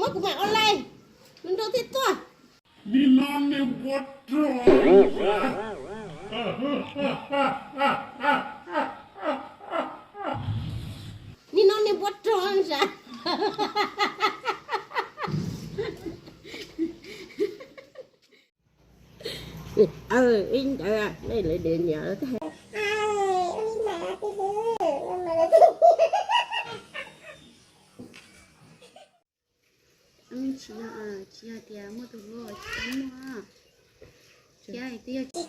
Muab kuv mam online, nws nrau thiaj tuaj. Nim no nws npua rog. Nim no nws npua rog sav. Ib ntawd nej lawv dev niam. Tsis yog, tsis yog tias muaj tus hlub, tsis muaj. Thiab twb yog tsis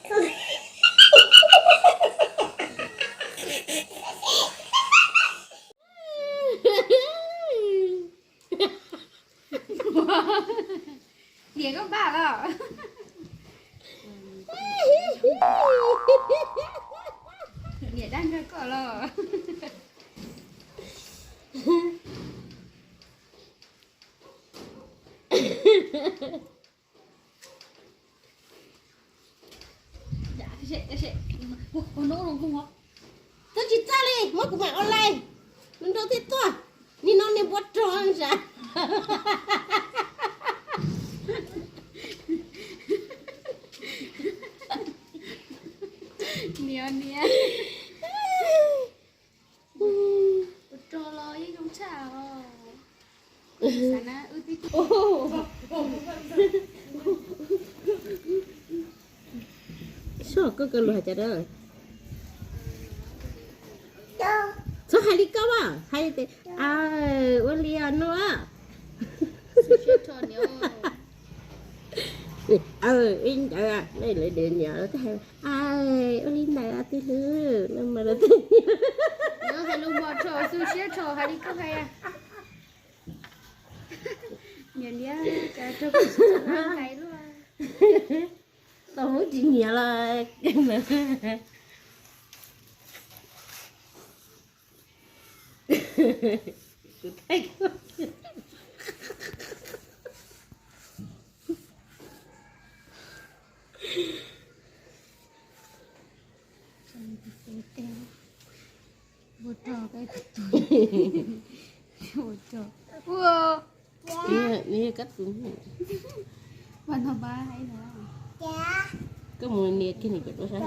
Niam koj npaj los? Niam dab nkag koj los? Twb tsis txawj li, muab kuv mam online, nws nrau thiaj tuaj. Nim no nws npua rog sav. Niam, niam. Ua rog los yeej zoo tshaj os. Xav na wb twb Soj koj kawg lus hais cas da. Txhob hais li koj mas, hais tias, ua li no. Ib ntawd nej lawv dev niam, ua li ntawd twb hlub, no mas lawv twb hais lus mos rho xu siab rho hais li koj hais. Niam liab, cas rau kuv tsis tau hais luaj. Tau hub tsis nyiam los. Ua rog, ua rog. Nws yog kab tus. Koj mus nias kiag nws cov duab saib.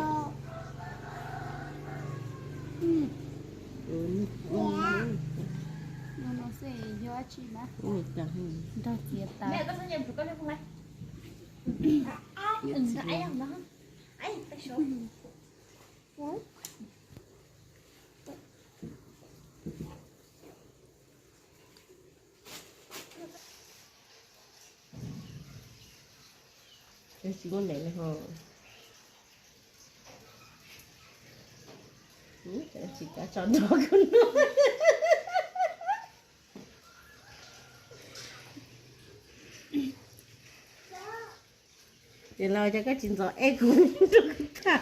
No xwb yog dab tsi na? Nrog txiav tas. Tsis muaj nev li ho. Tsis kav tso nrog kuv no. Ces los cas koj tsis ntxov eb kuv rau kuv tham.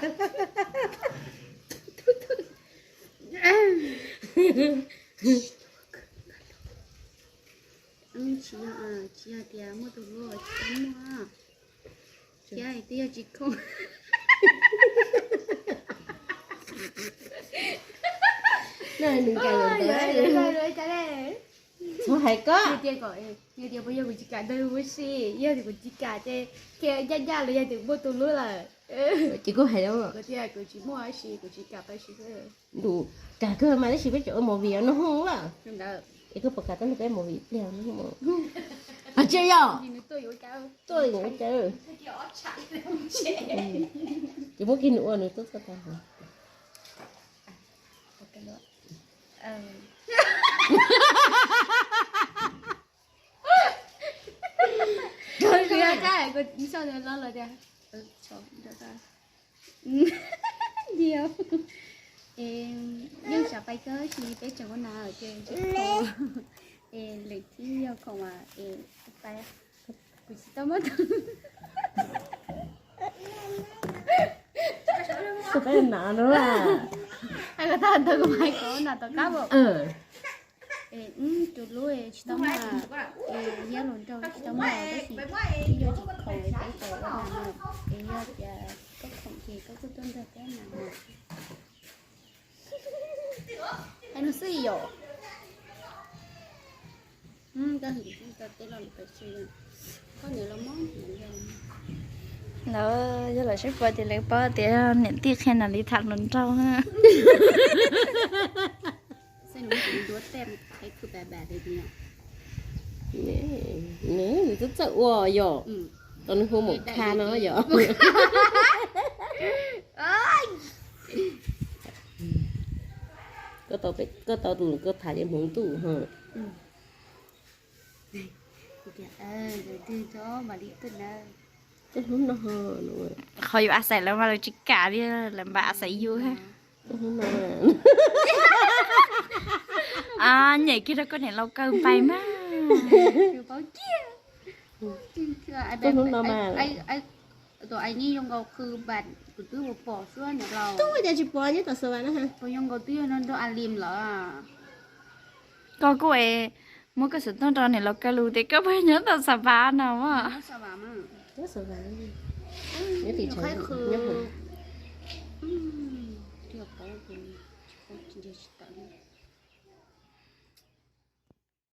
Tsis yog, tsis yog tias muaj tus hlub, tsis muaj. Thiab twb yog tsis khoom. Txhob hais koj. Tias puas yog kuv tsis kam ntawd huv si, yog tias kuv tsis kam ces cia ncaj ncaj los yog tias muaj tus hlub lawm. Ces kuv hais tias kuv tsis muaj si, kuv tsis kam pab si. Ntu, kam kawg mas tab sis peb tseem ua movie no hub. Es koj puas kam tau nrog peb movie pliag no? Tsis yog, tuaj yuav ua cas. Ces muab kiag nws ua nws tuaj txog tag. Yeej xav pais kawg sis peb tseem ua nas ces tsis khoom. Es lwm thib yog khoom mas es pais. Kuv tsis tau muab tus. Peb nas no. Hais kom tag ntawd kuv hais kom nas tom qab. Es tus hlub tsis tau muaj, es yab luag nraug tsis tau muaj tab sis twb yog tsis khoom es peb tseem ua nas no. Es yog tias koj khoom ces koj kuj tuaj nrog peb nas no. Hais no xwb yom. Lawv yog lawv saib puas ces lawv paub tias niam tij qhia nam li tham hluas nraug. Nws txawj txawj ua yom, tau nws hu mus kha no yom. Koj tau tus koj tham ces hmoov ntuj ho. Koj hnub no, qhov yus a xaim lawv mas lawv tsis kam li, lawv npam a xaim yus. Nyem kiag rau koj niam laus kaw pais mas. Koj hnub no mas, tus ai neb zoo nkaus qw npam kuv twb pom xwb niam laus. Tub cas tsis pom nyob tom xav vas na. Puas zoo nkaus twb yog nrog a lim lawm. Koj kuj es muab koj xov tooj rau niam laus kaw lus tias koj puas nyob tom xav vas no mas. Nyob xav vas, nyob tim qhov tsis tawm.